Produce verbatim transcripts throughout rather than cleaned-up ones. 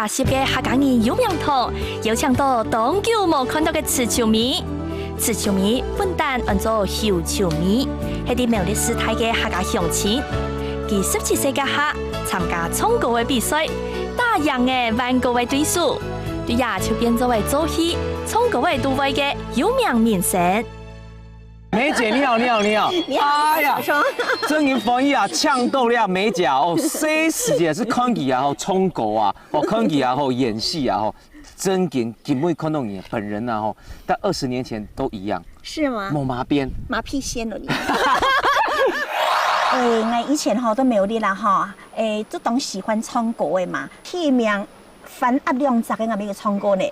十个客家人有名堂，邀請到當久無看到个池秋美。池秋美本旦安做邱秋美，係在苗栗市大个客家鄉親。佢十七歲該下參加唱歌个比賽，打贏了萬歌个對手，對呀就變做了做戲、唱歌个都會个有名明星。 梅姐，你好，你好，你好。你好，哎呀，小双。真有歡喜啊，搶到了梅姐啊，哦，細時節係看佢啊，吼，唱歌啊，哦，看佢啊，吼，演戲啊，吼，真經今晡看到你本人啊，吼，跟二十年前都一樣，是嗎？無麼變。馬屁仙了你。哎，我以前吼都苗栗啦吼，哎，就當喜歡唱歌个嘛，第一名。 翻壓兩隻个，𠊎也有唱過呢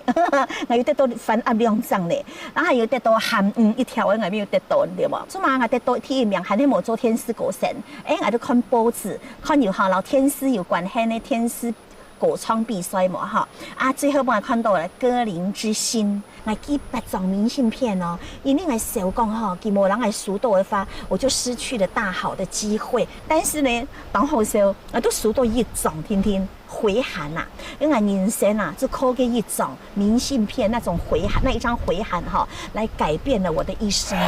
，𠊎有得到翻壓兩隻呢，然後還有得到含魚一條个，𠊎也有得到，對無？做麼个𠊎得到第一名，還係無做電視歌星？哎，𠊎就看報紙，看有哈，摎電視有關係个電視歌唱比賽無哈？啊，最後𠊎看到了《歌林之星》，𠊎寄八張明信片哦，因為𠊎想講吼，佢無人來收到个話，我就失去了大好的機會。但是呢，當好笑，𠊎都收到一張，聽聽。 回函啊，因為人生啊，就靠這一張明信片那種回函，那一張回函哈，來改變了我的一生。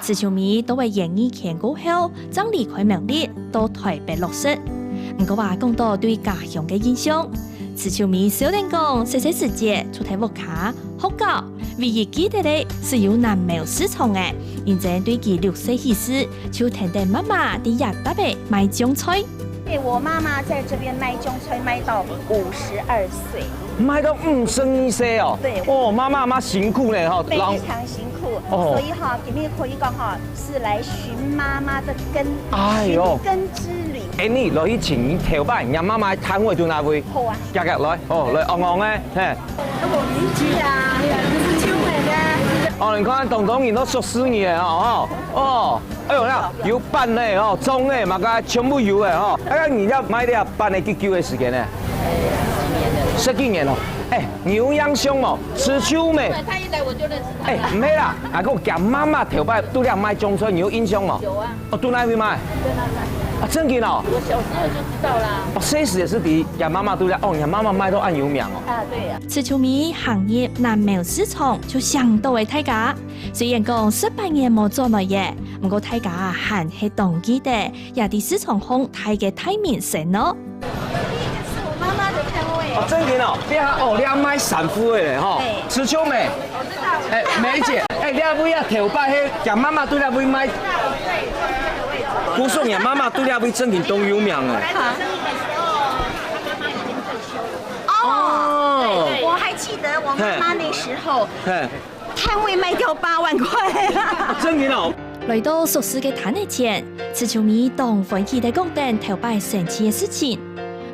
池秋美到了演藝圈過後，正離開苗栗，到台北落實。毋過啊，講到對家鄉个印象，池秋美笑等講，細細時節出在屋下學校，唯一記得个係有南苗市場个，因為對佢六歲起始，就跈等媽媽在這搭仔賣醬菜。 哎，我媽媽在這邊賣醬菜賣到五十二歲，賣到五十二歲哦。對哦，媽媽媽辛苦呢吼，非常辛苦，哦所以哈，今天可以講哈，是來尋媽媽的根，哎喲尋根之旅。哎，你落去尋頭擺，你媽媽攤位在哪位？好啊，行行來，哦，來，旺旺个，嘿。我名字啊，是秋美的。哦，你看，當多人都熟識你个哦，哦，哎喲，那有粄呢，哦，粽呢，麼个全部有个哦。哎呀，你這賣這粄个幾久个時間呢？十幾年了。哎，你有印象無？池秋美。他一來我就認識他。哎，毋係啦，啊，我講媽媽頭擺在這賣醬菜，你有印象無？有啊，哦，在哪位賣？在那賣。啊，真个哦。我小時候就知道啦。哦，細時也係在佢媽媽在這，哦，佢媽媽賣到恁有名哦。啊，對呀。池秋美行入南苗市場就想到个大家。雖然講十八年無轉來了，毋過大家還係當記得，也在市場項大个大明星哦。我媽媽的攤位。哦，真个哦，這下哦，你還賣衫褲个咧吼對，池秋美，哎，梅姐，哎，你這位啊，頭擺係佢媽媽在這位賣，古時候佢媽媽在這位真个當有名哦。哦，我還記得我媽媽那時候嘿，攤位賣掉八萬塊。真个哦。來到熟識个攤仔前，池秋美當歡喜个講等頭擺生趣个事情。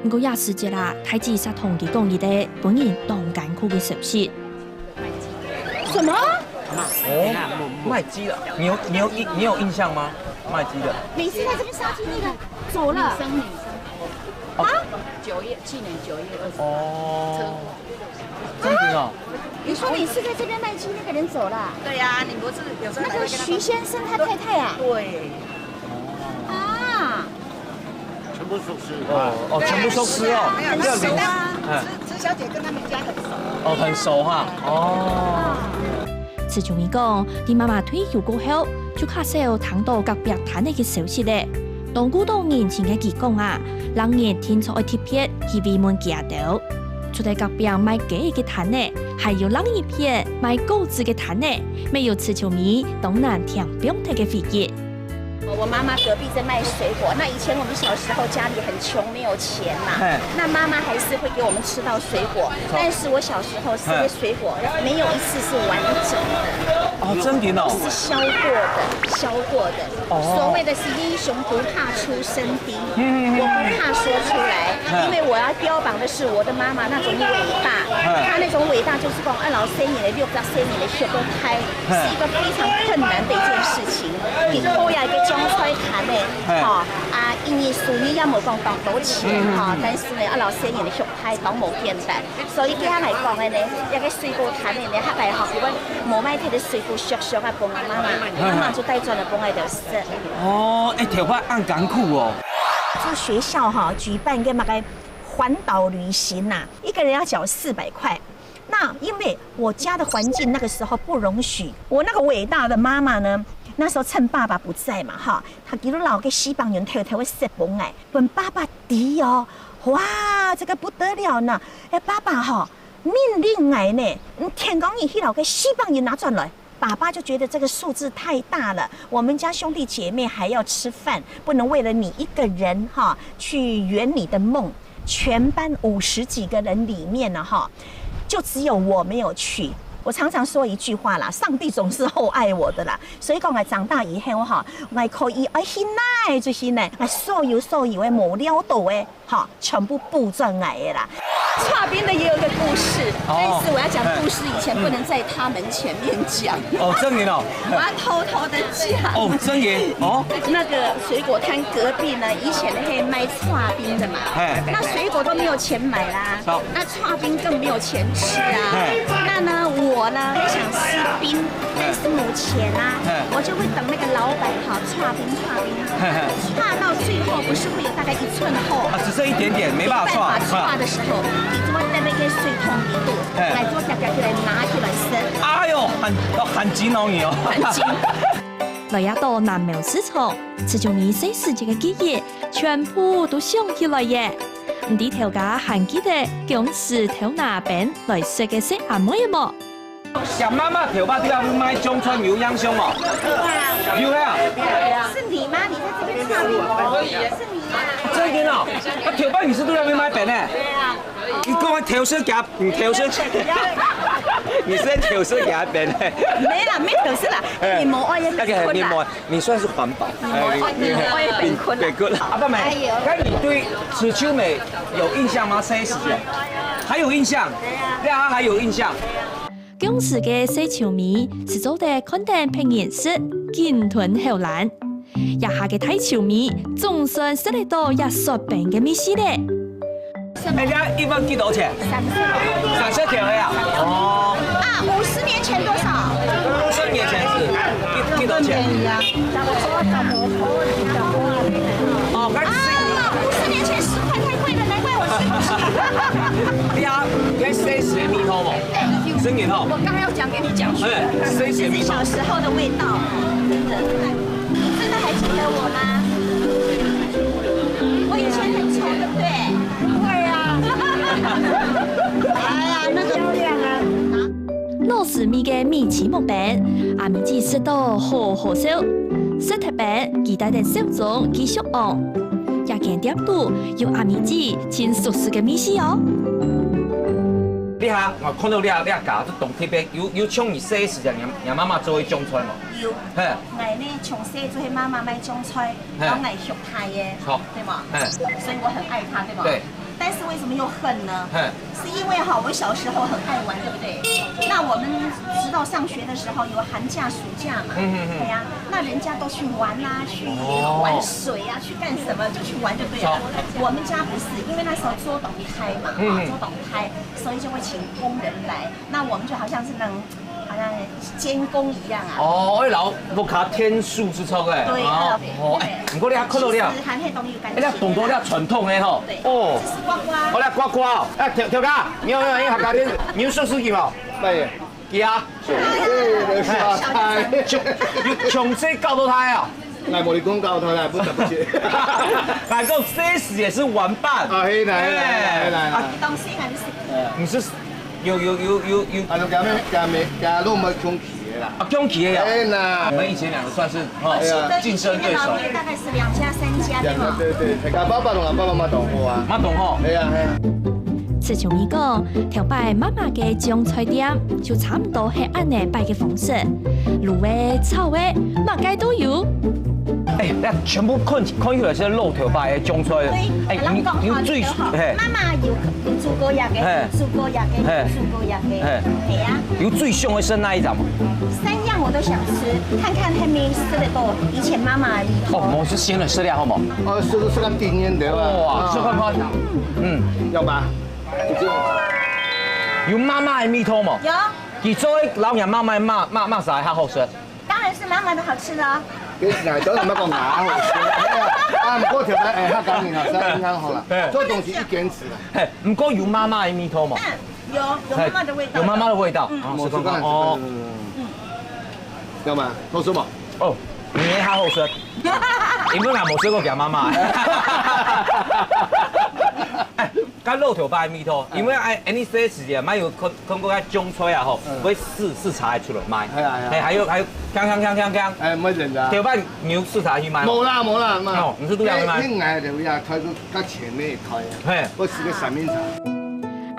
毋過這時節啊，大姊煞同佢講一個分人當艱苦个消息。什麼？哦，賣雞了，你有你有印你有印象嗎？賣雞的。每次在這邊殺雞那個走了。生女生。哦啊？九月，去年九月二十八。哦，真的哦。你說每次在這邊賣雞那個人走了？對呀、你不是有時候那個徐先生他太太啊？對，啊，全部熟識。哦哦，全部熟識哦。很熟啊，哎，池池小姐跟他們家很熟。哦，很熟哈。哦。池秋美講，在媽媽退休過後，就較少聽到隔壁攤仔个消息咧。當顧到人情个佢講啊，人人定著愛特別去慰問佢兜。除了隔壁賣雞个攤仔，還有另一片賣果子个攤仔，乜有池秋美當難聽放忒个回憶。 我媽媽隔壁在賣水果，那以前我們小時候家裡很窮，沒有錢嘛，嘿那媽媽還是會給我們吃到水果，但是我小時候吃的水果沒有一次是完整的，哦，真的哦。是削過的，削過的。哦所謂的是英雄不怕出身低，嗯我不怕說出來，嗯因為我要標榜的是我的媽媽那種偉大，嗯她那種偉大就是講，啊，摎細人仔，六隻細人仔學到大，嗯是一個非常困難的一件事情。你靠這個醬菜攤仔，嗯吼，啊，一日收入也無講當多錢，吼，但是呢，啊，摎細人仔學大當無簡單。所以對佢來講个呢，這個水果攤仔呢，佢大學因為無賣忒个水果熟熟啊，分阿媽嘛，阿媽就帶轉來分𠊎兜食。哦，哎，頭擺恁艱苦哦。就學校哈舉辦个那個環島旅行呐、一個人要繳四百塊。那因為我家的環境那個時候不容許，我那個偉大的媽媽呢，那時候趁爸爸不在嘛，哈，她就摎个西北人偷偷个塞分𠊎，分爸爸知哦，哇，這個不得了呢！哎，爸爸吼，命令𠊎呢，嗯，天光日去摎个西北人拿轉來。爸爸就覺得這個數字太大了，我們家兄弟姐妹還要吃飯，不能為了你一個人哈去圓你的夢，全班五十幾個人裡面呢哈，就只有我沒有去。我常常說一句話啦，上帝總是厚愛我的啦。所以講，我長大以後哈，我可以愛去哪就去哪，我所有所有个無料到个，哈，全部補轉來个啦。搓冰的也有一個故事，哦。但是我要講故事以前，不能在他們前面講。哦，真的哦。我要偷偷的講。哦，真的哦。那個水果攤隔壁呢，以前可以賣搓冰的嘛，哎。那水果都沒有錢買啦，好。那搓冰更沒有錢吃啊。哎。那呢，我呢也想吃冰，但是沒錢啊，哎。我就會等那個老闆哈，搓冰搓冰，搓到最後不是會有大概一寸厚，啊，只剩一點點，沒辦法搓。沒辦法搓的時候，你就會在那個水桶裡肚，哎。來做夾夾起來拿起來食。哎喲，很，哦，很緊哦你哦。很緊。來呀，到南苗市場，自從你細時節个記憶，全部都想起來耶。毋知頭家還記得當時頭那邊來食个細阿妹無？ 想媽媽頭擺在該賣醬菜有印象無？有啊。是你嗎？你在這邊唱歌？是你啊？真的哦，啊，頭擺你是在該賣冰呢？對啊。你講偷食佢，你偷食，你是偷食佢冰呢？沒啦，沒偷食啦，哎。你無愛也那個很，你無愛，你算是環保。你無愛，你無愛冰棍啦。冰棍。阿爸們，哎喲。那你對池秋美有印象嗎？這一時間還有印象？對啊。對啊，還有印象。 當時个細秋美係做得看等別人食，緊吞口瀾。這下个大秋美總算食得到這雪冰个味緒咧。哎，這一碗幾多錢？三十。三十條个啊？哦。啊，五十年前多少？五十年前是幾，幾多錢？哦，該啊，五十年前十塊太貴了，難怪我吃不起。對啊，該細時个味道無？ 真的哦。我剛剛要講給你講，哎，謝謝你。就是小時候的味道，真的。你真的還記得我嗎？我以前很醜，對不對？不會啊。哎呀，那個漂亮啊。老時味个米篩目冰，阿美姊食到好好笑，食忒冰，佢帶等笑容繼續往。這間店肚有阿美姊盡熟悉个味緒哦。 這下，𠊎看到這，這家都當特別，有，有像你細時節，你，你媽媽做个醬菜無？有。嘿。𠊎呢，從細就係媽媽賣醬菜，嘿。然後𠊎學她个，好。對嗎？嘿。所以我很愛她，對嗎？對。但是為什麼又恨呢？嘿。是因為哈，我小時候很愛玩，對不對？那我們直到上學的時候有寒假、暑假嘛，嗯，嗯，嗯。對呀，那人家都去玩啊，去哦。玩水啊，去幹什麼就去玩就對了。好。我們家不是，因為那時候做冬菜嘛，嗯，嗯。做冬菜， 所以就會請工人來，那我們就好像是那種，好像監工一樣啊。哦，哎，老屋下天數之錯哎。對，哦，哦，哎，對。不過你還看到了，其實還係當有感情的啦。哎，你看到了傳統的吼。對，哦，這是瓜瓜。好了，瓜瓜哦，哎，頭，頭家，你有，你有，你有客家店，你有熟識佢無？哎，佢啊，對，對，對，對。從，從細教到大啊。 來，無你講到頭來，不得不去。來講，這時也是玩伴。啊，嘿，來，來，來，來，來。啊，東西還是你是有，有，有，有，有。啊，就佮佢，佮佢，佮佢攏無共期的啦。啊，共期的呀。哎，那。我們以前兩個算是，哦，哎呀。競爭對手。大概是兩家、三家，對嗎？對，對，對，大家爸爸攏，爸爸媽媽都好啊。媽都好。哎呀，哎呀。 自從你講，頭擺媽媽个醬菜店就差毋多係恁呢擺个方式，滷个、炒个，麼个都有。哎，那全部看，看起來是老頭擺个醬菜。對，哎，你，你最，嘿。媽媽有，有煮過這个，嘿。有煮過這个，嘿。有煮過這个，嘿。嘿啊。有最想个係哪一隻無？三樣我都想吃，看看還有無食得到以前媽媽个味道。哦，無就先來食了好無？哦，食，食个經驗對吧？哇，食看看。嗯。要吧？ 有媽媽个味道無？有。佢做个摎若媽媽个麼，麼，麼儕較好食？當然是媽媽的好吃了。哎，都毋好講牙好食，哎呀，啊，毋過頭擺，哎，較講明啊，實在很好啦，嘿。做東西一堅持啦。嘿，毋過有媽媽个味道嘛。嗯，有，有媽媽的味道。嘿，有媽媽的味道。嗯。哦，是剛剛，哦。嗯。要嗎？好吃嗎？哦，你也好好吃。因為俺無吃過佢媽媽。哎， 該老頭擺个味道，因為哎，恁呢細時節，嘛有看，看過該種菜啊吼，嗯。會試，試茶出來賣。哎呀，哎呀。哎，還有，還有，鏘，鏘，鏘，鏘，鏘。哎，毋會忍的啊。頭擺你有試茶去賣嗎？無啦，無啦，嘛。哦，你是都要去賣？哎，恁矮个位啊，開個較前面開啊。嘿。我試個三明茶。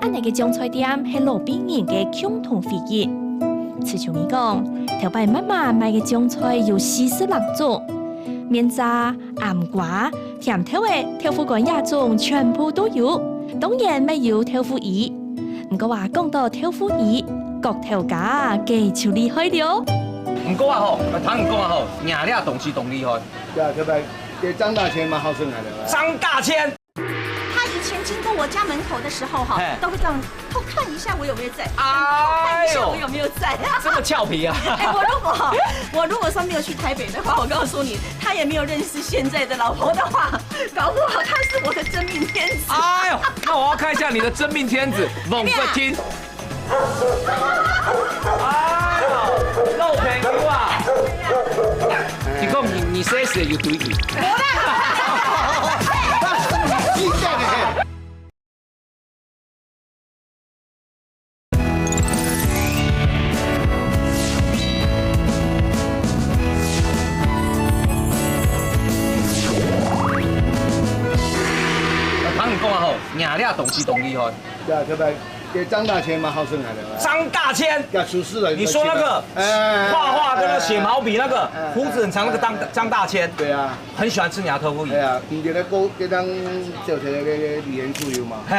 恁呢个種菜店係老輩人个共同回憶。自從你講，頭擺媽媽賣个種菜有四十零種， 綿炸、醃瓜、甜豆仔、豆腐乾這種全部都有，當然乜有豆腐乳。毋過啊，講到豆腐乳，角頭家佢就厲害了。毋過啊吼，聽你講啊吼，若這東西當厲害。對啊，特別，這張大千嘛，好生來的啊。張大千。 他以前經過我家門口的時候哈，嘿。都會這樣偷看一下我有沒有在，哎呦，偷看一下我有沒有在。這麼俏皮啊！哎，我如果，我如果說沒有去台北的話，我告訴你，他也沒有認識現在的老婆的話，搞不好他是我的真命天子。哎呦，那我要看一下你的真命天子，王國清。 哎呦，老朋友啊！你講你，你細時有對佢？我同你講啊吼，若這東西當厲害。對啊，特別 這張大千嘛，好生來的啊。張大千，要出世了，你說那個哎，哎，哎，畫畫跟那個寫毛筆那個，哎，哎，胡子很長那個張，哎，哎，張大千，對啊。很喜歡吃若豆腐乳。哎呀，今天的歌，這張就是那個李元初有嘛，嘿。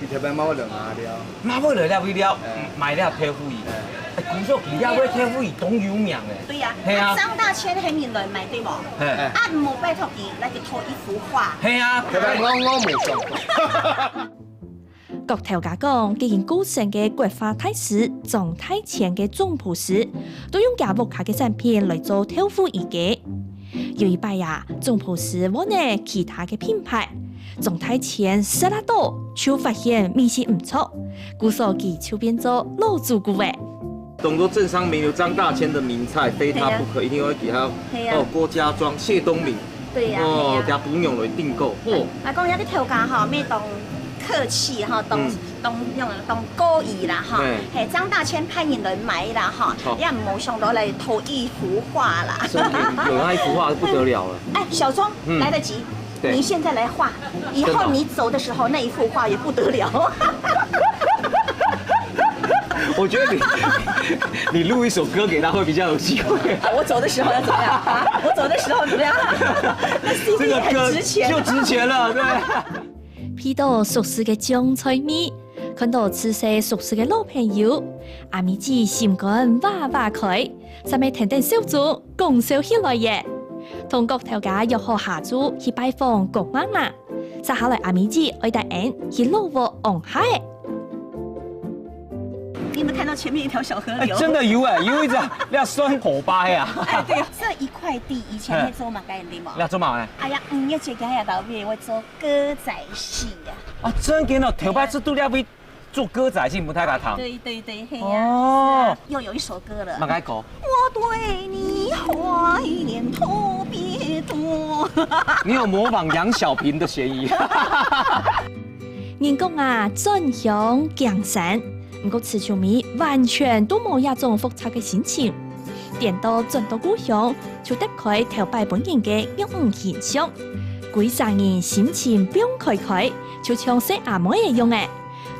你特別買了拿掉。買了拿掉，哎。買了豆腐乳。哎。哎，古早佢這位豆腐乳當有名哎。對呀，嘿啊。張大千很有名，對無？嘿。啊，無拜託佢來去偷一幅畫。嘿啊。特別我，我沒想過。 角頭家講，佢因故身个國畫大師張大千个總舖師，都用厥屋下个產品來做豆腐乳个。有一擺啊，總舖師換了其他个品牌，張大千食啊到，就發現味緒毋著，故所佢就變做老主顧了。 當做鎮上名流張大千的名菜，非他不可，對呀。一定要給他，對呀。哦，郭家莊、謝東閔，對呀，哦，對呀。給他補充來訂購，哦。啊，講這个頭家哈，乜當客氣哈，當，嗯。當，用，當高義啦哈，嘿。嘿，張大千派人來買啦哈，好。也無想到來偷一幅畫啦。真的，有那一幅畫不得了了。哎，小鍾，嗯。來得及， 對。你現在來畫，以後你走的時候，真的哦。那一幅畫也不得了。我覺得你，你錄一首歌給他會比較有機會。啊，我走的時候要怎麼樣？啊，我走的時候怎麼樣？那這個歌很值錢。C D 就值錢了，對。鼻著熟識个醬菜味，看著自細熟識个老朋友，阿咪姊心肝哇哇開，煞乜跈等小鍾 講笑起來耶。同角頭家約好下晝去拜訪郭媽媽，接下來阿咪姊愛帶𠊎去老屋望下仔。你有沒有看到前面一條小河流？哎，真的有哎，有一隻，那算河壩呀。哎，對，這一塊地以前係做麼个个無？那做麼个？哎呀，五月節个呀，老尾會做歌仔戲呀。啊，真个哦，頭擺係在該位 做歌仔戲，毋太敢唱。對對對，嘿呀，哦。是啊，又有一首歌了。麼个歌？我對你懷念特別多。你有模仿楊小萍的嫌疑。人講啊，轉鄉行山，毋過自從你完全都無這種複雜个心情，顛倒轉到故鄉，就得開頭擺分人个若五形象，歸儕人心情放開開，就像細阿妹仔樣仔。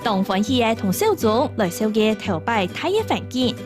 當歡喜个同小鍾來紹介頭擺戴个環境。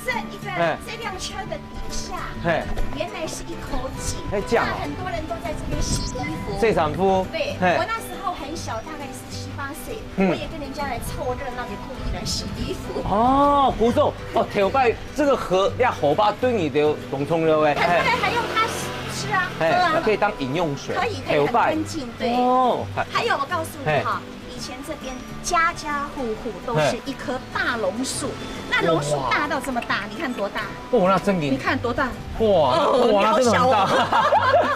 這一個，哎。這輛車的底下，嘿。原來是一口井，嘿，這樣哦。那很多人都在這邊洗衣服。洗衫褲，對，嘿。我那時候很小，大概是七八歲，嗯。我也跟人家來湊熱鬧，也故意來洗衣服。哦，古早，哦，頭擺這個河，這河壩對你就當重要欸。哎，不然還用它吃啊，嘿，喝啊。可以當飲用水，可以，可以，頭擺。很乾淨，對。哦。還有，我告訴你哈，嘿。以前这边家家户户都是一棵大榕树，那榕树大到这么大，你看多大？哇，那真的，你看多大？哇，那，哦，哇，那真的很大。你好小哦。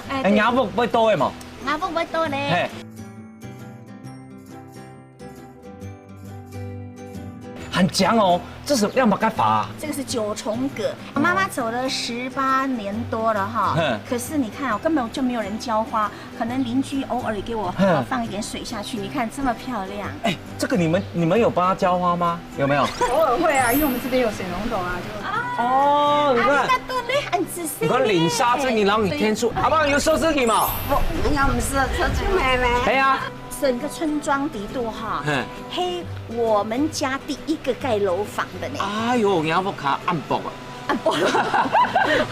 哎，哎，对。若屋會倒个無？若屋會倒咧。嘿。很強哦，這是要麼个伐？这个是九重葛，妈妈走了十八年多了哈，嗯。可是你看哦，根本就没有人浇花，可能邻居偶尔给我，哼。呃，放一点水下去，你看这么漂亮。哎，这个你们，你们有帮它浇花吗？有没有？偶尔会啊，因为我们这边有水龙头啊，就哦，你看，ありがとうね、很仔细呢。你看林莎这里，然后你天数，对。阿爸有收拾你吗？我，没有，我们是车子妹妹。哎呀，整个村庄底肚哈，嘿。嘿，我们家第一个盖楼房的呢。哎哟，你看屋下暗薄啊。 啊，不，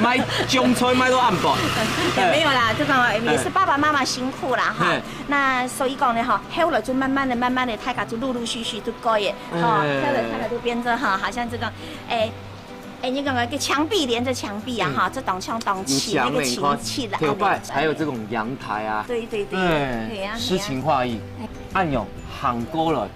卖种菜卖到暗晡。也没有啦，就讲也是爸爸妈妈辛苦啦哈。嘿。那所以讲呢哈，后来就慢慢的、慢慢的，大家就陆陆续续就过耶，哈，哎。后来大家就变成哈，好像这个，哎，哎，你讲个墙壁连着墙壁啊，嗯。哈，这当像当起那个墙面，情气了，你看，天花板还有这种阳台啊。对对对，对，对呀，诗情画意。哎。恁樣行过来， 哈。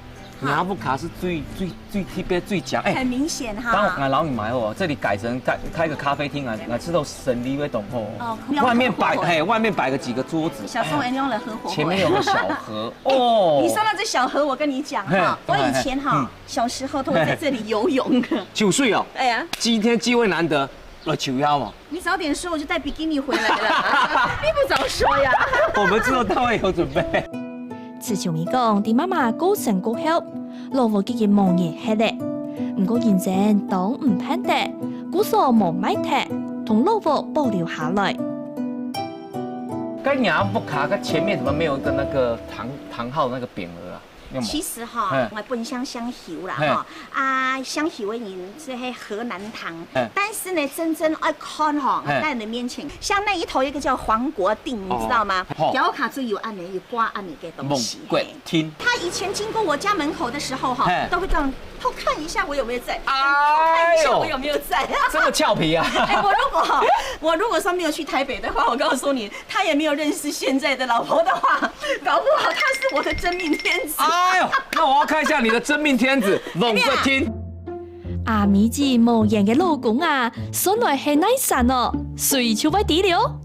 若屋下是最，最，最特別、最靚。哎，很明显哈。當我老你買哦，這裡改成開，開個咖啡廳啊，來吃到生理會懂哦。哦，外面擺，嘿，外面擺個幾個桌子，小宋，哎，你用了合伙。前面有個小河，哎，哦。你說到這小河，我跟你講哈，嘿，我以前哈，嘿，嘿，嗯。小時候都會在這裡游泳的。九歲哦。哎呀。今天機會難得，來求邀嘛。 你早點說，我就帶比基尼回來了。你不早說呀。我們之後都會有準備。自從佢講，在媽媽過身過後，老屋已經無人歇咧。毋過認真當毋盼得，故所無賣忒，同老屋保留下來。該若屋下，它前面怎麼沒有一個那個唐，唐號那個匾額啊？ 有無？其實哈，嘿。𠊎本鄉鄉侯啦，嘿。哈，啊，鄉侯个人是在河南堂，嘿。但是呢，真正愛看哈，嘿。在你的面前，像那一頭一個叫黃國定，你知道嗎？哦。吼。屋下就有恁呢，有掛恁呢个東西。黃國定。嘿。他以前經過我家門口的時候哈，嘿。都會這樣偷看一下我有沒有在，哎喲。偷看一下我有沒有在。這麼俏皮啊。哎，我如果，我如果說沒有去台北的話，我告訴你， 他也沒有認識現在的老婆的話，搞不好他是我的真命天子。哎喲，那我要看一下你的真命天子，黃國定。阿美姊無緣个老公啊，算來係哪儕哦，誰就會知了。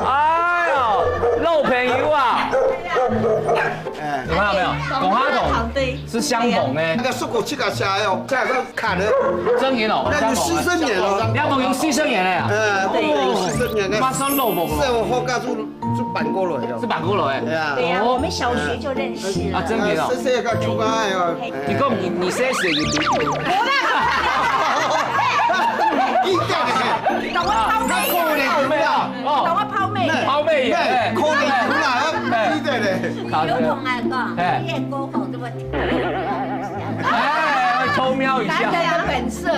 哎喲，老朋友啊！哎。有看到沒有？講哈筒是相同的。那個叔叔去搞下哦，這樣 看了。真人哦，那有四十年了。你要用四十年了呀？呃，对，有四十年了。馬上落幕了。是我好家族是搬过来的。是搬过来的。对啊。对呀，哦。我们小学就认识了。啊，真的哦。呃，谢谢个出个爱哦。你讲你，你谢谢你。一点点。等我抛妹啊。那可怜你啊。哦。等我抛妹。抛妹耶。哎。可怜你啊，哎。一点点。有同学讲，哎。练功吼，这么 哎，偷瞄一下。难得有本色。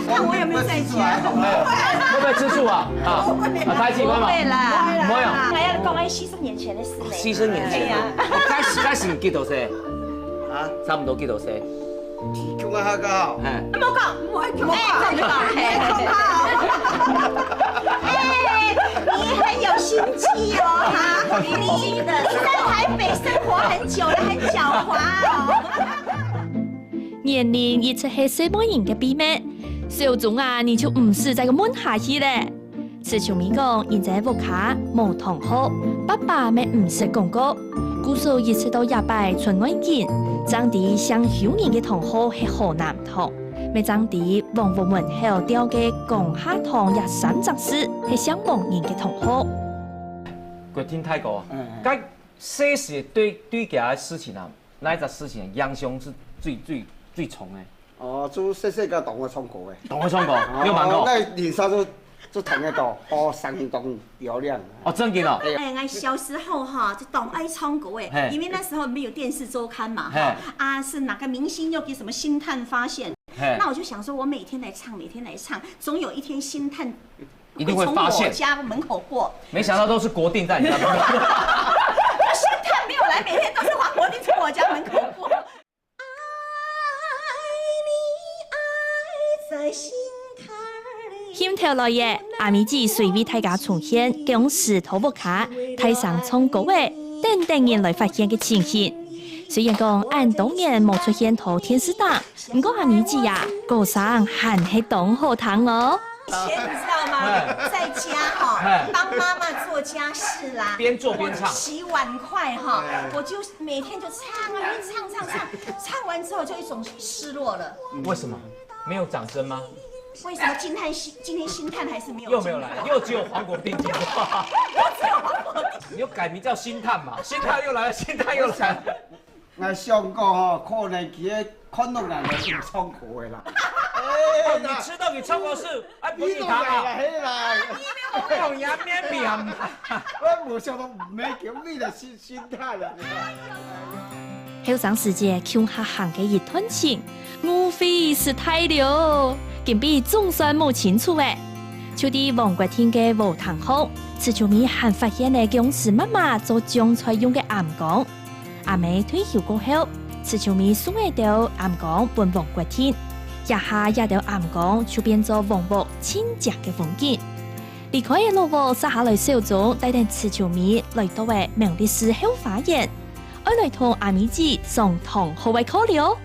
看我有没有在家。哎，会不会吃醋啊？啊，啊，开始会吗？不会啦。不会啊。还要讲哎，四十年前的事呢。四十年前。哎呀。哦，开始，开始你几多岁？啊？差不多几多岁？你讲啊，那个哦。哎。莫讲，莫讲，哎，莫讲，哎，哎，你很有心机哦，哈，你，你在台北生活很久了，很狡猾哦。 年齡一直係細妹人个秘密，小鍾啊，你就毋使再問下去咧。自從你講，因在屋下無同學，爸爸乜毋識講過，故所一直到這擺出外景，正知鄉下人个同學係河南同，乜正知往屋門口吊个講哈同這三隻字係姓黃人个同學。國定大哥，嗯，嗯。該細時對，對佢个事情啊， 哪一隻事情影響是最，最，最重的？哦，就細細个當會唱歌的。當會唱歌，哦，你有辦過？那年少就，就聽得到，哦，聲音當嘹亮。哦，真的哦。哎，哎，𠊎小時候哈，就當愛唱歌哎，嘿。因為那時候沒有電視週刊嘛，嘿。哈，啊，是哪個明星又給什麼星探發現，嘿。那我就想說，我每天來唱，每天來唱，總有一天星探 一定會發現。會從我家門口過。沒想到都是國定在你那邊。他現在沒有來，每天都是黃國定從我家門口過。愛你愛在心坎裡。興頭來了，阿美姊隨為大家重現僵屍在屋下大聲唱歌仔，等等人來發現个情形。雖然講恁多年無出現在電視頂，毋過阿美姊啊，歌聲還係當好聽哦。以前你知道嗎？哎。在家哈，哎。幫媽媽做家事啦，边做边唱。或者洗碗筷哈，哎。我就每天就唱啊，唱唱唱，唱完之后就一种失落了。为什么？没有掌声吗？为什么今天心，今天星探还是没有？又没有来，又只有黄国定听过。又只有黄国定。你就改名叫星探嘛，星探又来了，星探又来了。 𠊎想講吼，可能佢个看到𠊎个唱歌个啦。哦，你知道你唱歌是，哎，不是他啊。你懂啦，嘿啦。哎呦，你还没变。我無想到無叫你个心，心態啦。後生時節共下行个一段情，誤會實大了，今晡總算摸清楚了。就在黃國定个禾埕項，池秋美還發現了僵屍媽媽做醬菜用个醃缸。 阿姆退休過後，池秋美送了兜醃缸分黃國定，這下這兜醃缸就變做黃屋盡靚个風景。離開个老屋，續下來小鍾帶等池秋美來到了苗栗市後花園，愛來同阿美姊上堂學个課了。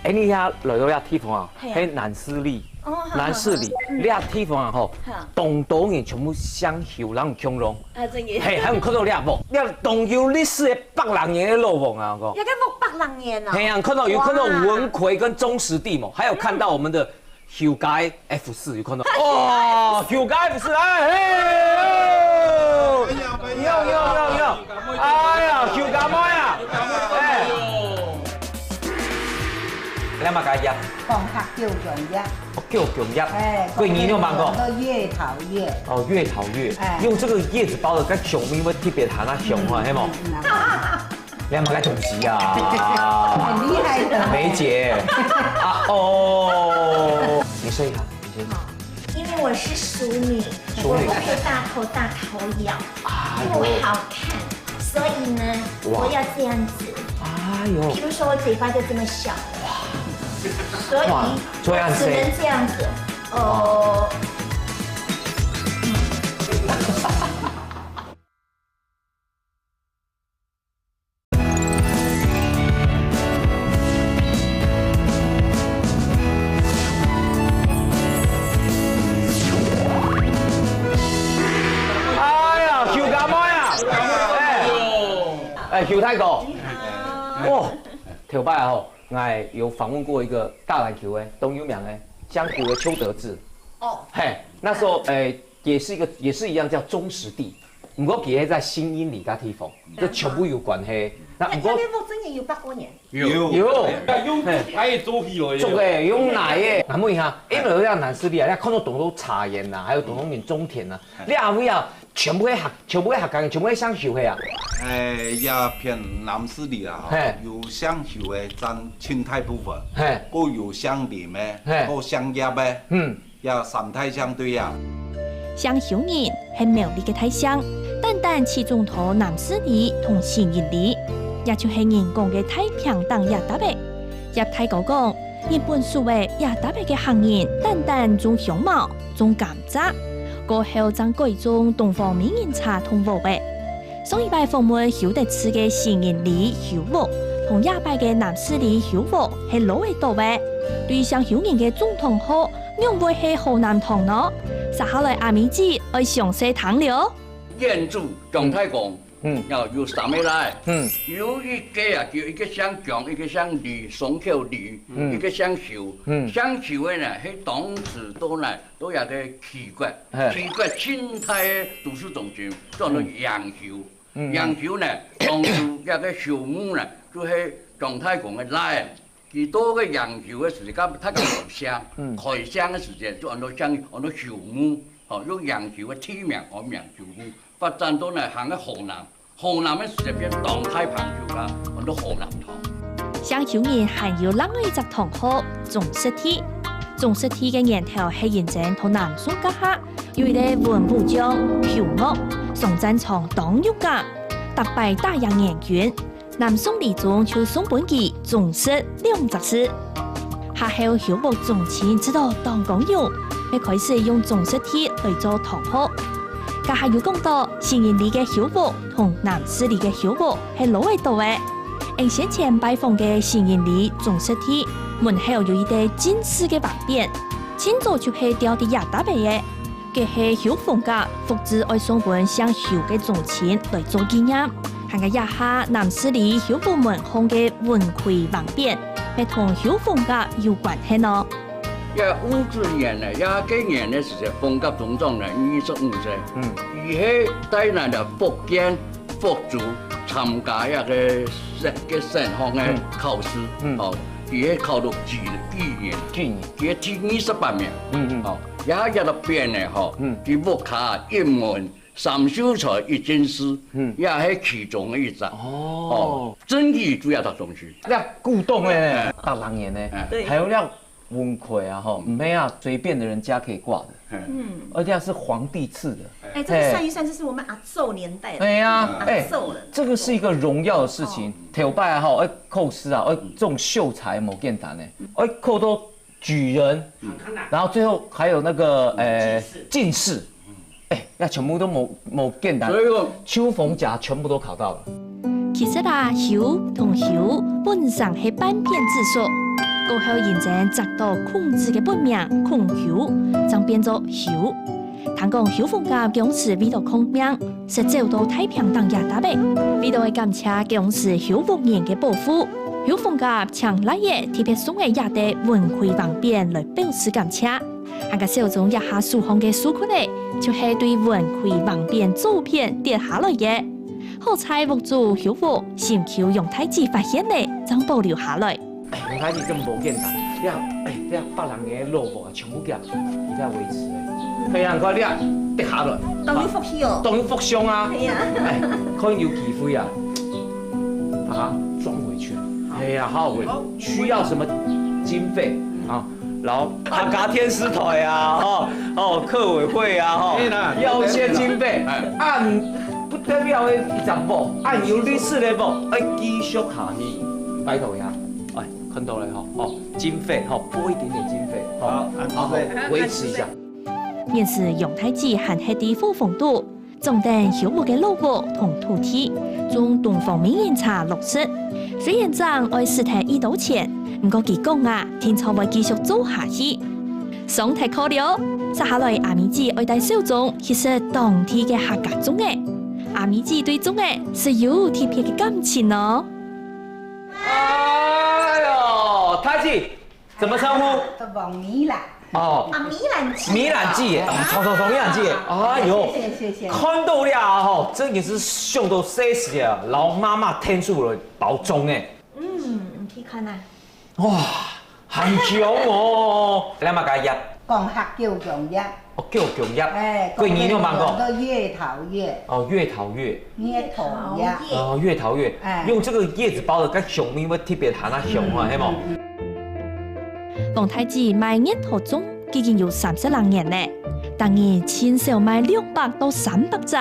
哎，你也來到這地方啊？嘿啊。係南勢里。哦，好，南勢里，好，好。嗯。這地方啊，吼，好。當多人全部相修，然後共榮。 啊，真个。嘿，還有看到這屋，這當有歷史个百零年个老屋啊，講。這个屋百零年啊？嘿啊，看到，有看到文魁跟鍾石弟嘛，哇。還有看到我們的Hyundai F四，有看到。哦，Hyundai F四，哎，嘿，有，有，有，有。哎呀，Hyundai妹啊，哎。來嘛，該家。講客叫專業。 哦，叫專業。哎，過年有嘛講？叫月桃葉。哦，月桃葉，哎。用這個葉子包的，該香味會特別香啊，香啊，嗯，係無？嗯，嗯，嗯。你還蠻會煮食啊。很厲害的。梅姐。啊，哦。你說一下，你先。好，因為我是淑女，淑女。我不可以大頭大頭搖，啊，不好看。 所以呢，哇。我要这样子。哎呦。比如说我嘴巴就这么小，所以哇，这样子。我只能这样子。哦。哎呀，Hyundai妹啊！哎，哎，Hyundai哥，哇，頭擺吼，𠊎有訪問過一個打籃球个，當有名个，香球个邱德志。哦。嘿，那時候，哎，也是一個，也是一樣叫鍾石弟，不過佢係在新英里該地方，就全部有關係。那不過，那，那邊屋真的有百過年。 有。有。用竹排个做戲哦，做个，用泥个。那問一下，因為有這樣南勢里啊，你看到當多茶園吶，還有當多人種田吶，你阿位啊，全部係客，全部係客家人，全部係相修个啊。哎，這片南勢里啊，嘿。有相修个佔盡大部分，嘿。過有相鄰个，嘿。過相業个，嗯。這三大相對啊。 雙鄉人係苗栗个大姓，單單集中在南勢里同新營里，也就係人講个大坪頂這搭仔。葉大哥講，日本時節這搭仔个客人單單種香茅、種甘蔗，過後正改種東方美人茶同禾仔。上一擺訪問邱德志个新營里邱屋，同這擺个南勢里邱屋係老个多仔。對雙鄉人个中堂號， 仰會係河南堂呢？接下來阿美姊愛詳細聽了。原主姜太公，嗯。要有三个倈，嗯。有一个啊，叫一个姓姜，一个姓李，雙口李，嗯。一个姓邱。嗯。姓邱个呢，係當時到呢，到一个齊國，嘿。齊國盡大个都市中心，叫做嗯。陽丘。嗯。陽丘呢，當初這个邱武呢，就係姜太公个倈。 佢到个陽丘个時節，佮大家開城，嗯。開城个時節就安到鄉，安到邱武，吼，用陽丘个地名安名邱武，發展到呢行个河南，河南个時節變當大坪，就講安到河南堂。雙鄉人還有另外一隻堂號鍾石弟。鍾石弟个源頭係因為在南宋該下，有一個文武將邱岳上戰場當勇敢，逐擺打贏元軍， 南宋理宗就送分佢鍾石兩隻字。下後邱屋宗親知道當光榮，也開始用裝飾地來做堂屋。頭下有講到，新營里个休屋同南勢里个休屋係撈仔島个。𠊎先前拜訪个新營里裝飾地，門口有一垤進士个橫匾，盡早就係吊在這搭仔个。 該係邱逢甲複製愛送分姓邱个宗親來做紀念。還過這下南勢里邱屋門項个雲梯橫匾，乜同邱逢甲有關係呢。這吳志年呢，這个年呢係逢甲中將呢，二十五歲。嗯。佢係帶領了福建 福州參加一个升，个升學个考試，嗯，嗯。哦，佢係考到舉，舉人，舉人。佢係第二十八名，嗯，嗯。哦，也一个變呢，吼，嗯。佢屋下一門三秀才一進士，嗯。也係其中一隻。哦。哦，真个主要讀中去。那古董呢，哎。大人年呢，哎。對。還有那 文魁啊，吼，嗯。毋係啊，隨便的人家可以掛的，嗯。嗯。而且是皇帝賜的。哎，這個算一算，這是我們阿祖年代的。哎呀，阿祖了。哎，這個是一個榮耀的事情。哦。頭擺啊，吼，哎，考試啊，哎，中秀才無簡單呢，哎，考到舉人，嗯。然後最後還有那個，哎，進士。進士。 哎，該全部都無，無簡單。所以講，邱逢甲全部都考到了。其實啊，邱同邱本成係半片子熟，過後因爭執到孔子个本名孔丘，正變做邱。聽講邱逢甲該時為著抗命，識走到太平洋這搭仔，為著愛感謝該時邱屋人个保護，邱逢甲請倈仔特別送个這垤雲梯橫匾來表示感謝。 還過小鍾這下手項个手骨仔，就係對雲梯橫匾左片跌下來个。好在屋主邱屋，尋求楊大姊發現了，正保留下來。哎，楊大姊真無簡單，這，哎，這別人个老屋啊，全部佢，佢在維持个。非常快，你看，跌下來。當有福氣哦。當有福相啊。哎呀。哎，可能有機會啊，把它裝回去。哎呀，好好維持。需要什麼經費啊？ 然後客家電視台啊，吼，哦，客委會啊，吼，可以啦，要一些經費，哎。啊，毋得了个一隻屋，啊，有歷史个屋，愛繼續下去，拜託呀，哎，看到了吼，哦，經費吼，撥一點點經費，吼，好，好好維持一下。該時楊大姊還歇在伙房肚， 掌等邱屋个老屋同土地，種東方美人茶落實。雖然正愛使忒已多錢，毋過佢講啊，定著會繼續做下去。上忒課了，接下來阿美姊愛帶小鍾去食當地个客家粽仔。阿美姊對粽仔係有特別个感情哦。哎喲，大姊， 怎麼稱呼？王美蘭。哦。啊，美蘭姊。美蘭姊耶，啊，錯，錯，錯，美蘭姊耶。哎喲，謝謝，謝謝。看到了啊，吼，真个係想到細時啊，老媽媽天主來包粽欸。嗯，你去看啊。哇，很香哦。來嘛，該葉。講客叫芎葉。哦，叫芎葉。哎，桂圓有吂講？講月桃葉。哦，月桃葉。月桃葉。哦，月桃葉。哎。用這個葉子包的，該香味會特別還較香啊，嗯，係無？嗯，嗯。 王大姊賣月桃粽已經有三十零年了，逐日盡少賣兩百到三百隻。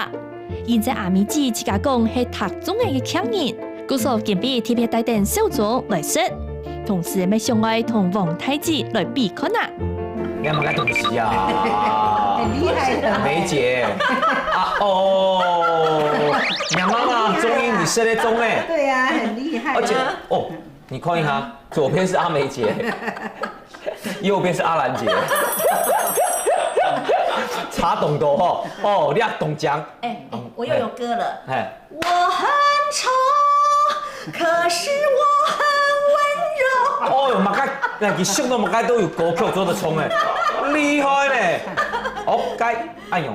因為阿美姊自家講係擇粽仔个強人，故所今晡特別帶等小粽來食，同時乜想愛同王大姊來比看啊。你麼个東西啊？很厲害的。梅姐，啊，哦，你媽媽終於你食得粽欸。對啊，很厲害。而且，哦，你看一下， 左邊是阿梅姐，右邊是阿蘭姐，差當多吼。哦，你也當強。哎，哎，我又有歌了。哎。我很醜，可是我很溫柔。哦喲，麼个，那你想到麼个都有歌曲做得唱欸，厲害呢。哦，該，哎喲，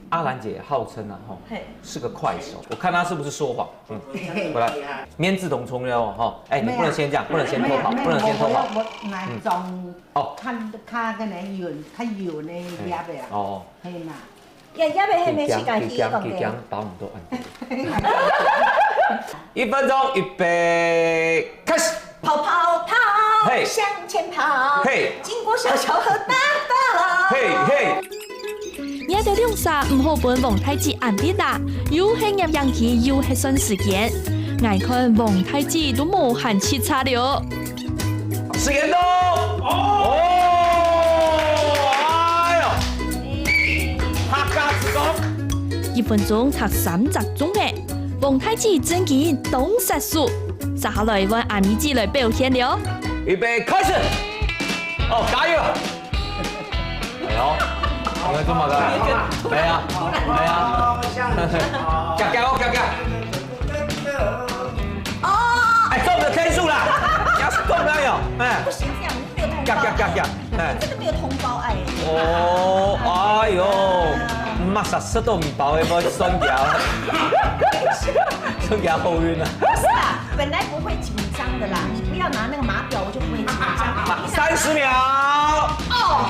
阿蘭姐號稱啊，吼，嘿。是個快手，我看她是不是說謊。 嗯，回來，免治同沖了哦，哈。哎，你不能先這樣，不能先偷跑，沒有，沒有，不能先偷跑。我，我，我拿一種，嗯。哦。看，看跟人遠，看遠的葉子啊。哦。可以嗎？呀，葉子還沒洗乾淨，佢講，佢講，佢講，包很多案子。一分鐘，預備，開始。跑跑跑，嘿。向前跑，嘿。經過小橋和大道。嘿，嘿。 這兜兩儕毋好分王大姊恁逼啦，又係攝影機又係算時間。𠊎看王大姊都無閒直掣了。時間到！哦！哎分鐘糴三隻粽仔，王大姊正經當煞手。接下來換阿美姊來表現了。預備，開始！哦，加油！哎呦，你在幹嘛的？哎呀，哎呀，加加哦，加加！哦，哎，中了天数啦！加是中了哟，哎，不行，這樣沒有通報。加加加加，哎。這個沒有通報，哎。哦，哎呦，毋係食到米包，會酸掉，酸掉好運啊！不是啦，本來不會緊張的啦，你不要拿那個碼錶，我就不會緊張。三十秒。哦。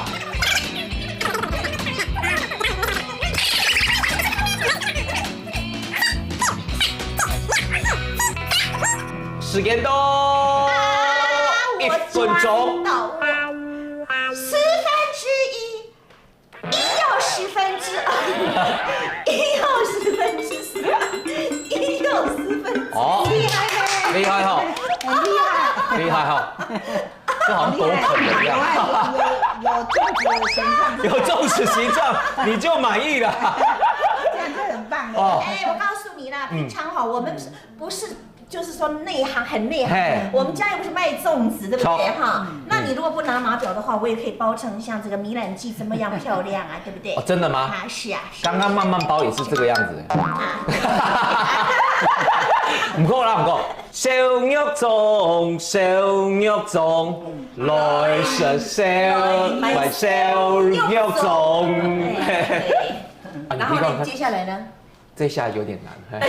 時間到，啊，一分鐘。我賺到了，十分之一。 硬要十分之二，硬要十分之三，硬要十分之一，哦，厲害呢！厲害哈，很厲害，厲害哈，這好像狗啃的一樣。有，有，有粽子的形狀。有粽子形狀，你就滿意了。這樣就很棒了。哦。哎，我告訴你啦，嗯。平常哈，我們不是 就是說內行，很內行。嘿。我們家又不是賣粽子，對不對？好。哈，那你如果不拿碼錶的話，我也可以包成像這個米蘭記這麼樣漂亮啊，對不對？哦，真的嗎？啊，是啊，是啊。剛剛慢慢包也是這個樣子。啊。毋過啦，毋過，燒肉粽，燒肉粽，來食燒，來燒肉粽。哎，哎。啊，你然後呢，聽看看。接下來呢？ 這下有點難，嘿。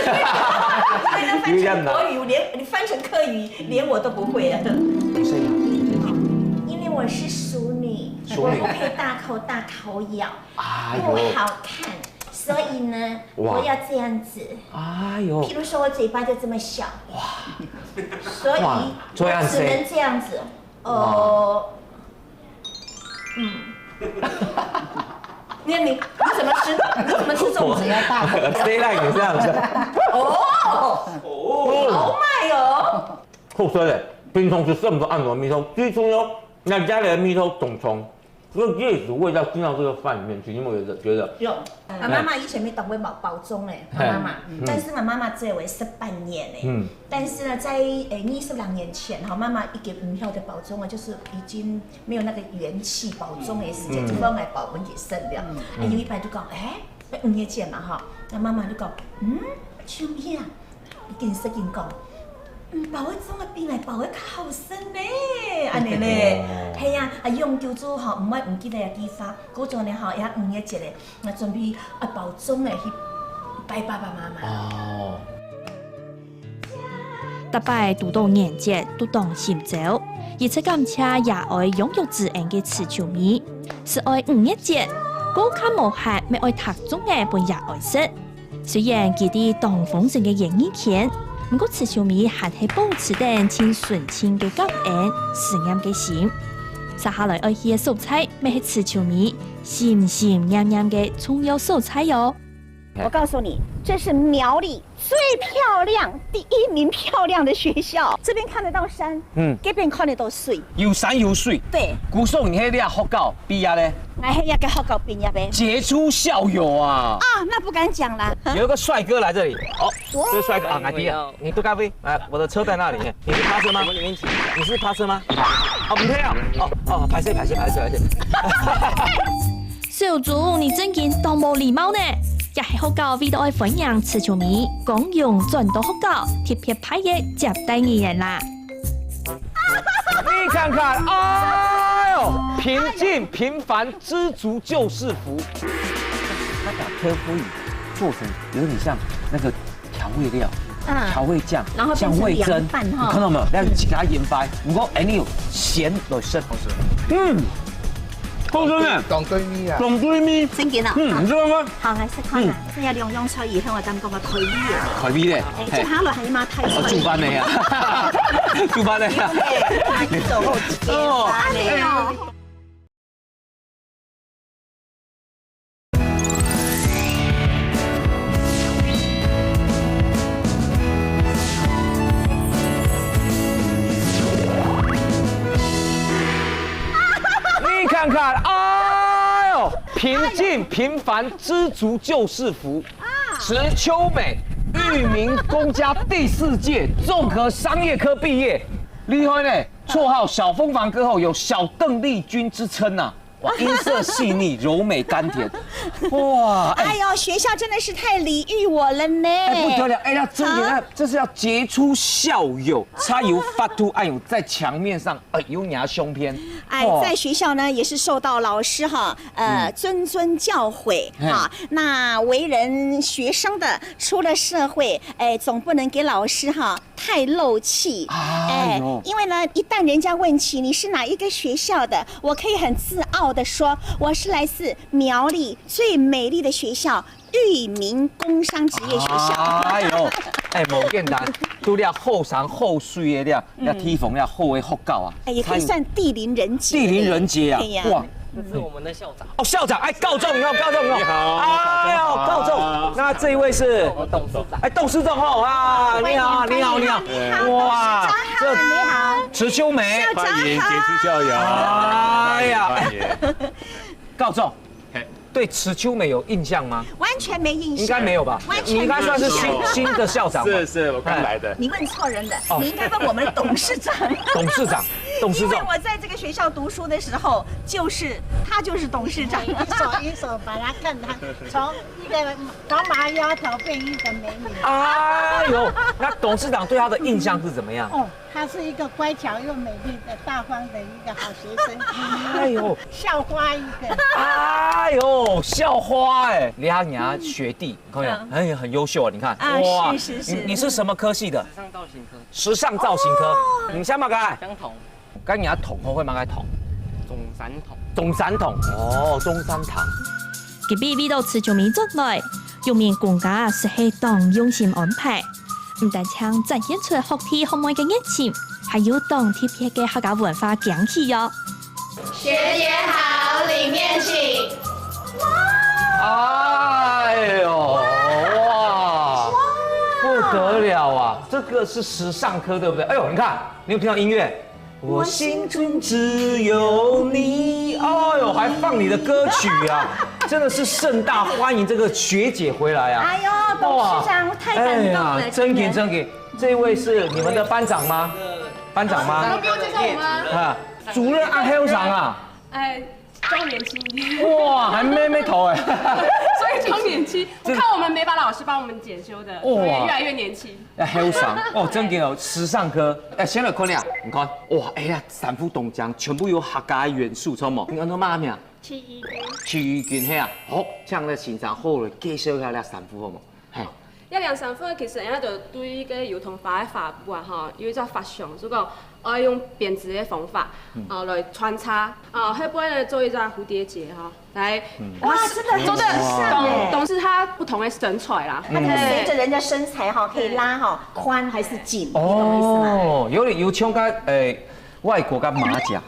因為那翻成國語，有點難。連，你翻成客語，連我都不會啊。不是呀。因為我是淑女，淑女。我不可以大口大口咬，哎呦。不好看，所以呢，哇。我要這樣子。哎呦。譬如說我嘴巴就這麼小，哇。所以哇，這樣子。我只能這樣子，呃，哇。 嗯。你，你，你怎麼吃？你怎麼吃粽子？要大口。Stay like 你這樣子。哦，哦。好賣哦。好吃的，平常時食毋到恁多味道，最重要，那家裡的味道當重，所以這也是味道進到這個飯裡面去，你有沒有覺得？覺得？有。啊，媽媽以前有當會包，包粽嘞，嘿。媽媽，嗯。但是呢，媽媽只有食半年嘞。嗯。但是呢，在，誒，二十來年前哈，媽媽已經毋曉得包粽啊，就是已經 沒有那個元氣包粽个時間，嗯。就放來包分佢食了。嗯。啊，有一擺就講，誒，五月節嘛吼，那媽媽就講，嗯，秋妹啊，你緊食緊講，嗯，包个粽啊比𠊎包个較好食呢，恁呢咧。哦。係啊，啊，永久做吼，毋會毋記得這句話。故所呢吼，也五月節咧，𠊎準備啊包粽來去拜爸爸媽媽。哦。 逐擺堵到年節都當心焦，一直感謝爺哀養育之恩个慈秋妹，係愛五月節，過較無閒，乜愛糴粽仔分爺哀食。雖然佢知當豐盛个演藝圈，毋過慈秋妹還係保持等盡純淨个感恩、思念个心。接下來愛去个所在，乜係慈秋妹心心念念个重要所在哦。 我告訴你，這是苗栗最漂亮、第一名漂亮的學校。這邊看得到山，嗯。這邊看得到水。有山有水。對。故所你係這學校畢業咧？𠊎係這個學校畢業的。傑出校友啊。啊，那不敢講啦。有一個帥哥來這裡，哦，哇。這是帥哥啊，𠊎知啊，你坐咖啡，來，我的車在那裡。你是趴車嗎？我們裡面請。你是趴車嗎？哦，毋係啊。哦，哦，歹勢，歹勢，歹勢，歹勢。 小鍾，你正經當無禮貌呢！這係學校為著愛歡迎慈秋妹，光榮轉到學校，特別派个接待人員啦。你看看，哎喲，平靜、平凡、知足就是福。他把科夫語做成有點像那個 調味料，嗯。調味醬，然後變成像味噌，涼飯哈。你看到沒有？那自家研發，不過哎，你有鹹的是，嗯，好吃呢，當對味啊。當對味。正經啊。嗯，你知道嗎？好，來試看啊，嗯。這要兩樣菜以後，咱講个開胃啊。開胃咧，哎，嘿。這下來還嘛太菜。哦，煮飯的呀，煮飯的呀。對，哎，你走後街哦，飯的。哎喲。 你看看，哎喲，平靜、平凡、知足就是福。啊，池秋美，裕民公家第四届综合商业科毕业，厉害呢！绰号小蜂房歌后，有小邓丽君之称呐。哇，音色细腻，柔美甘甜。哇，哎，哎呦，学校真的是太礼遇我了呢。哎，不得了，哎，那真的，啊这是要杰出校友，才有法度，哎呦，在墙面上，哎，有你的相片。哎，在学校呢也是受到老师哈，呃，谆谆教诲哈。那为人学生的，出了社会，哎，总不能给老师哈太漏气。哎，因为呢，一旦人家问起你是哪一个学校的，我可以很自傲的说，我是来自苗栗最美丽的学校。裕民工商职业学校。哎呦，哎，无简单，除了后生后水的了，要提防要后的学校啊，哎，也可以算地灵人杰。地灵人杰啊，哇，这是我们的校长。哦，校长，哎，教授你好，教授你好，你好，哎呦，教授，那这一位是，董事长，哎，董事长哦，啊，你好，你好，你好，哇，这池秋梅，欢迎杰出校友，哎呀，教授。对池秋美有印象吗？完全没印象，应该没有吧？完全，你应该算是新新的校长。是是，我刚来的。你问错人了，你应该问我们的董事长。董事长，董事长。我在这个学校读书的时候，就是他就是董事长。一手一手把他看他从一个小麻丫头变一个美女。哎呦，那董事长对他的印象是怎么样？哦，她是一个乖巧又美丽的、大方的一个好学生。哎呦，校花一个。哎呦，校花哎，李哈雅学弟，你看，很很优秀，你看，哇，是是是，你是什么科系的？时尚造型科。时尚造型科，你想嘛个？相同。跟人家同，会嘛个同？中山同。中山同，哦，中山同。隔壁味道吃就没转来，用面公家是系当用心安排。 毋單淨展現出學弟學妹个熱情，還有當特別个客家文化驚喜喲。學姐好，裡面請。哎呦，哇，不得了啊！这个是时尚科对不对？哎呦，你看，你有听到音乐？ 我心中只有你。哎呦，还放你的歌曲啊！真的是盛大欢迎这个学姐回来啊！哎呦，董事长太感动了，真给真给。这位是你们的班长吗？班长吗？不用介绍我吗？啊，主任阿黑长啊。哎，装年轻。哇，还妹妹头哎。所以装年轻，我看我们美发老师帮我们检修的，所以越来越年轻。 要后生哦，真个哦，时尚科。哎，先来看了，你看，哇，哎呀，衫裤当靚，全部有客家元素，知無？你安到嘛名？起义军。起义军，嘿啊，好，这样个先生好了，介绍一下这衫裤好无？嘿。这件衫裤其实人家就对个油桐花个花布啊，哈，有一只发想，如果爱用编织个方法，啊，来穿插，啊，后背呢做一只蝴蝶结哈。 来，哇，真的很时尚哎。董事他不同的身材啦，他可能随着人家身材哈，可以拉哈，宽还是紧，你懂意思吗？哦，有点有像个诶，外国个马甲。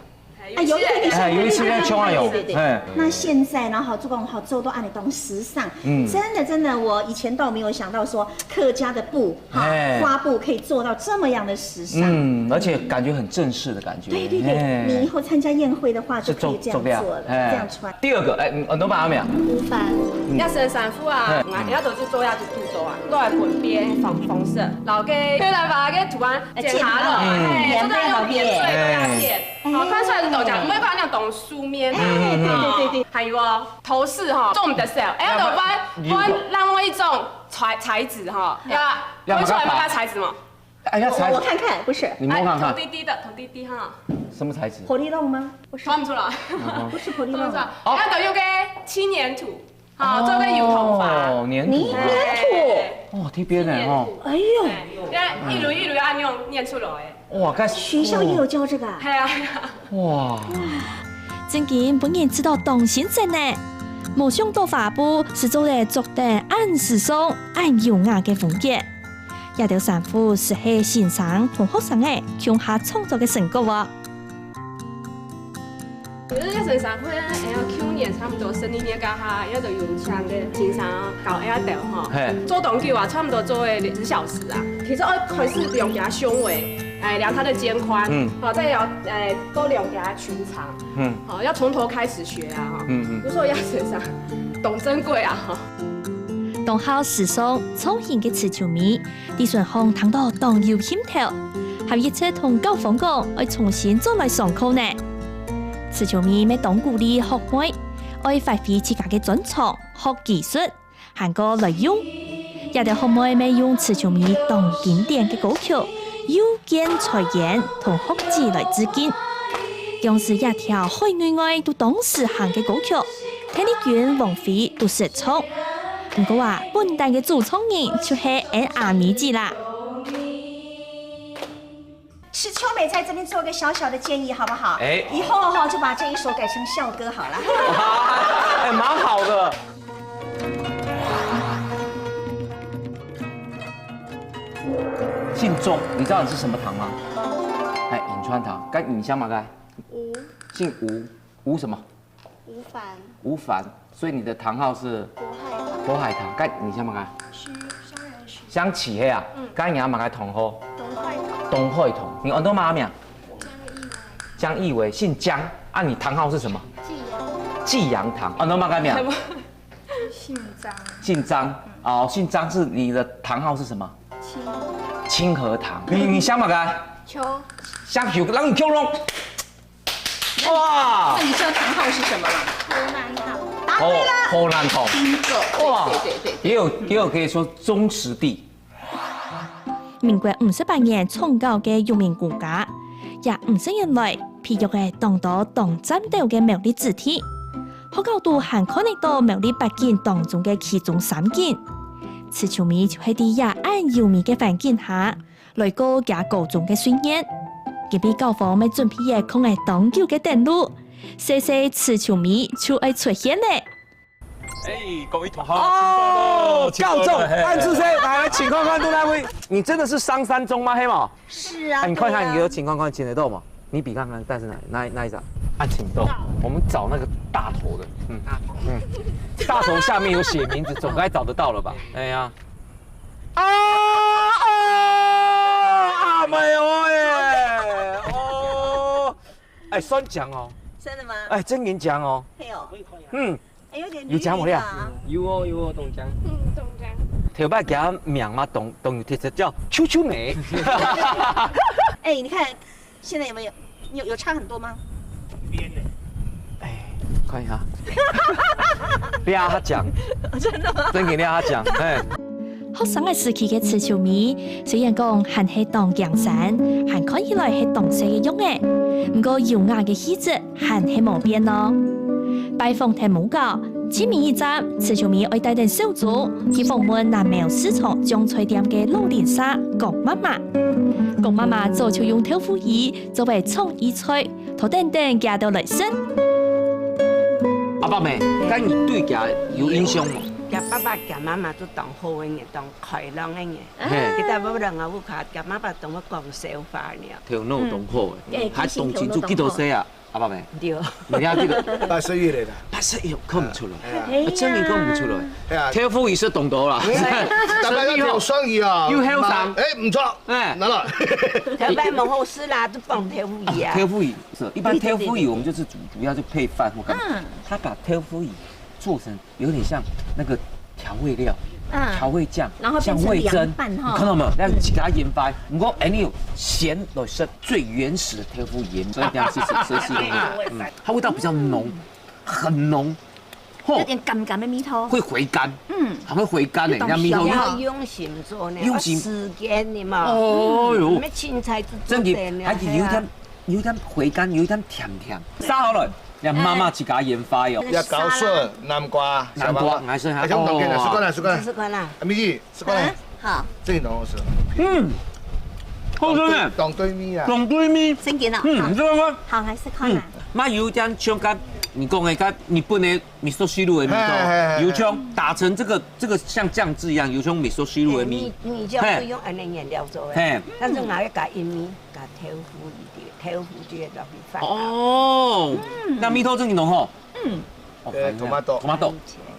啊，有一点点像，哎，有一些像啊有，哎。那现在呢，哈，做工哈做到按你懂时尚，嗯，真的真的，我以前都没有想到说客家的布 花布可以做到这么样的时尚，嗯，而且感觉很正式的感觉。对对对，你以后参加宴会的话就可以这样做了，这样穿。第二个，哎，很多把阿美啊，要生衫裤啊，人家都是做下去肚兜啊，都来滚边防风色，老给对了把个图案剪下了，哎，做到用扁碎都要剪，好看出来是豆浆，没办法那种书面，对对对对，还有哦，头饰哈，重的 sell，哎，要不然不然让我一种 材材质哈，要要看出来吗？材质吗？哎，要材质，我看看，不是，你摸看看，头低低的，头低低哈，什么材质？Polylon 吗？不是，看不出来，不是 Polylon，哦，那个有个轻黏土，好做个油桐花，哦，黏土，黏土，哦，特别的哦，哎呦，你看一轮一轮按用黏出来，哇，看学校也有教这个，哎呀，哇。 正經分人知道當新鮮呢。無想到花布係做得著得恁時尚、恁優雅个風格。這兜衫褲係係先生同學生仔共下創作个成果哦。其實這身衫褲呢，哎呀，舊年差不多十二月該下，也都有請个先生搞這兜吼，做當久啊，差不多做了十小時啊。其實愛開始量佢个胸圍，哎，量佢个肩寬，嗯，好，再量，哎，過量佢个裙長。 嗯，好，要从头开始学啊，哈。嗯嗯，不是说要学啥，懂珍贵啊，哈。當好時尚造型个慈秋美，在船項聽到當有興頭，還一直同校方講愛重新再來上課呢。慈秋美乜當鼓勵學妹，愛發揮自家个專長，學技術，還過來用。這兜學妹乜用慈秋美當經典个歌曲，又 見彩煙同學姊來致敬。像係這條海內外都當時行个歌曲，鄧麗君、王菲都識唱。毋過啊，本旦个主唱人就係𫣆阿美姊啦。是秋美在這邊做個小小的建議，好不好？哎。以後哈，就把這一首改成校歌好了。哎，蠻好的。 姓鍾，你知道你是什麼堂嗎？哎，潁川堂。該你姓麼个？吳。姓吳，吳什麼？吳凡。吳凡，所以你的堂號是？渤海堂。渤海堂。該你姓麼个？徐，商人徐。姓徐係啊？嗯。該你阿姆个堂號？董海堂。董海堂。你安到麼个名？江義維。江義維，姓江。啊，你堂號是什麼？濟陽。濟陽堂。安到麼个名？ 姓張。姓張。哦，姓張是你的堂號是什麼？清。清河堂。你，你姓麼个？邱。姓邱，人邱龍。哇！那你知道堂號是什麼嗎？河南堂。答對了。河，河南堂。Bingo。哇！对对对对。也有，也有可以說忠实地。 民國五十八年創校个育明高架，這五十年來，培育了當多當讚頭个苗栗子弟。學校肚還看得到苗栗八景當中个其中三景。慈秋美就係在這恁優美个環境下，來過佢高中个歲月。今晡日校方乜準備了囥了當久个等路，細細慈秋美就愛出現了。 哎，各位同學，哦，請坐，請坐，高中，嘿。安志生，來，來，請看看，杜大輝，你真的是商山中嗎？係嗎？是啊，哎，你看看，對啊。你有請看看，請得到嗎？你比看看，但是哪，哪，哪一張？啊，請坐。我們找那個大頭的，嗯，大頭。嗯，大頭下面有寫名字，總該找得到了吧？哎呀，啊，啊，阿妹哦，哎，哦，哎，算獎哦，真的嗎？哎，真人獎哦，嘿哦，嗯。 哎，有點綠綠的啊。有獎無你啊？有哦，有哦，中獎。嗯，中獎。頭擺佢个名嘛，當，當有特色，叫秋秋美。哎，你看，現在有沒有？有，有差很多嗎？哎，看一下。你啊，他講。真的嗎？真个，你啊，他講，哎。 學生个時期个慈秋美，雖然講還係當驚山，還看起來係當細个樣仔，毋過優雅个氣質還係無變哦。拜訪忒母校，最尾一站，慈秋美愛帶等小組去訪問南苗市場醬菜店个老鄰舍江媽媽。江媽媽早就用豆腐乳做為創意菜， 討等等佢兜來食。阿伯姆，該你對佢有印象無？佢爸爸佢媽媽都當好个人，當開朗个人。嘿。佢在屋裡啊，屋下，佢媽媽同佢講笑話呢。頭腦當好个，嗯。還當清楚，幾多歲啊？阿伯姆？對。你看這個，八十一了啦。八十一，看毋出來。哎呀。啊，真个看毋出來。哎呀。豆腐乳食當多啦。嗯，大家要挑雙魚啊。又後生。哎，毋錯。哎。拿來。頭擺無好食啦，都放豆腐乳啊。啊，豆腐乳。 是，一般豆腐乳我們就是煮，主要就配飯或幹嘛。嗯。他把豆腐乳做成有點像那個調味料，嗯。調味醬，然後變成像味噌，涼拌哈。你看到沒有？讓自家研發。毋過，哎，你有鹹的是最原始的豆腐乳，所以這樣是，是，是，是，嗯，它味道比較濃，很濃。 吼，有點甘甘个味道。會回甘，嗯，還會回甘呢，有種人家味道香啊。要用心做呢，用心。要時間的嘛。哦喲，嗯，乜凊彩就做得呢，真的，還有一點，係啊。有一點回甘，有一點甜甜。煠好了，讓媽媽自家研發喲。哎，要高筍、南瓜、南瓜，小黃瓜。還是還，哎，香港店的，哦。試看啦，試看啦。試看啦。啊，咪咪，試看啦。啊，好。這個很好吃。嗯，好吃呢。當對味啊。當對味。真的哦。嗯，你試看看。好，來試看啦。嗯，那有一點像剛你講的，剛日本的 味噌汁的味道，嘿，嘿，嘿，嘿。有像打成這個，這個像醬汁一樣，有像味噌汁的味。嘿，你，你這樣不用恁樣原料做的，嘿。但是𠊎愛加一味，加豆腐一點，豆腐就會落去飯啊。哦，嗯。該味道真濃吼。嗯。哦，對，tomato。Tomato。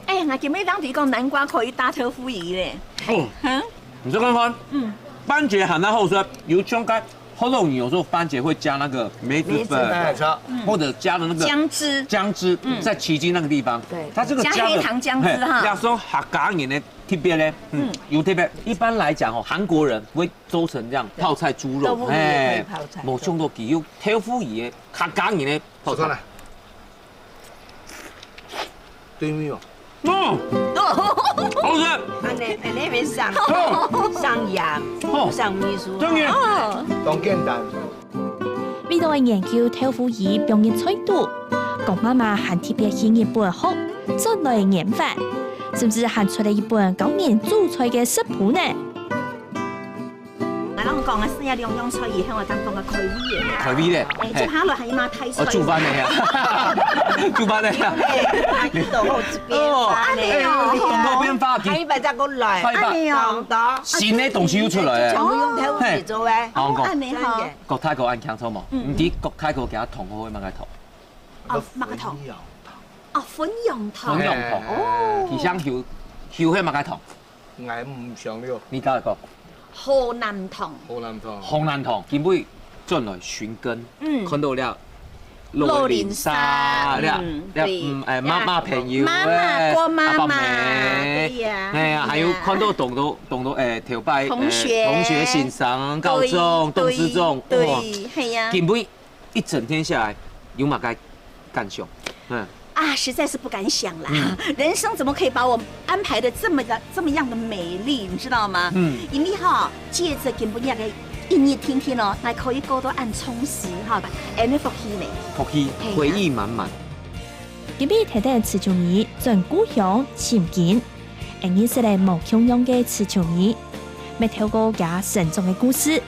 哎，𠊎今晡日聽佢講南瓜可以搭豆腐乳咧。哦。嗯。你試看看，嗯。番茄還較好食，有像該 好容易有時候番茄會加那個梅子粉，梅子粉。沒錯。或者加了那個薑汁。薑汁，嗯。在奇蹟那個地方，對。它這個加了，加黑糖薑汁哈。嘿，要說客家人的特別呢，嗯，嗯。有特別。一般來講吼，韓國人會做成這樣泡菜豬肉，豆腐乳也可以泡菜。哎，無想到佢有豆腐乳个客家人个泡菜。試看啦。對味哦。嗯，好食。恁呢，恁呢會上，哦。上鹽，哦。上味素。真的。哦。當簡單。 為著愛研究豆腐乳放入菜肚，江媽媽還特別去日本學，轉來研發，甚至還出了一本教人煮菜个食譜呢。𠊎摎你講啊，食了兩樣菜以後，𠊎感覺个開胃个。開胃咧，哎，嘿。接下來還有麼个大菜？哦，煮飯个呀，煮飯个呀。哎，還有豆腐這邊哦，飯呢。哎，你講到變化，還有一擺再過來，下一擺。哎喲。講到新个東西又出來了。全部用豆腐乳做个。嘿。好，講。哦，恁呢吼。真个。 國泰个恁慶祝無？嗯。毋知國泰个佢个糖號係麼个糖？哦，麼个糖？粉紅糖。哦，粉紅糖。粉紅糖。哦。佢想求，求係麼个糖？𠊎毋想了。你甲佢講。河南糖。河南糖。河南糖，今晡日轉來尋根，嗯。看到了。羅林沙，羅林沙，了，嗯，了，對。嗯，哎，呀。媽，媽朋友，媽媽，哎，郭媽媽，阿伯姆，對呀。哎呀，還有看到當多，當多，哎，頭擺，同學。哎，同學、先生、高中、對，董事長，對，哇。對，嘿呀。今晡日 一整天下來，有麼个感想？嗯。啊，實在是不敢想啦。嗯。人生怎麼可以把我安排得這麼的，這麼樣的美麗，你知道嗎？嗯。因為哈，藉著今晡日个一日天天哦，還可以過到恁充實哈，恁有福氣呢。福氣，嘿呀。回憶滿滿。今晡日跈等徐秋米轉故鄉尋根， 𠊎認識了無共樣个徐秋米，乜透過佢成長个故事，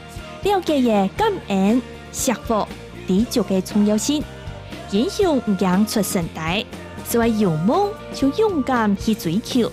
了解了感恩、惜福、知足个重要性。英雄毋驚出身低，只愛有夢就勇敢去追求。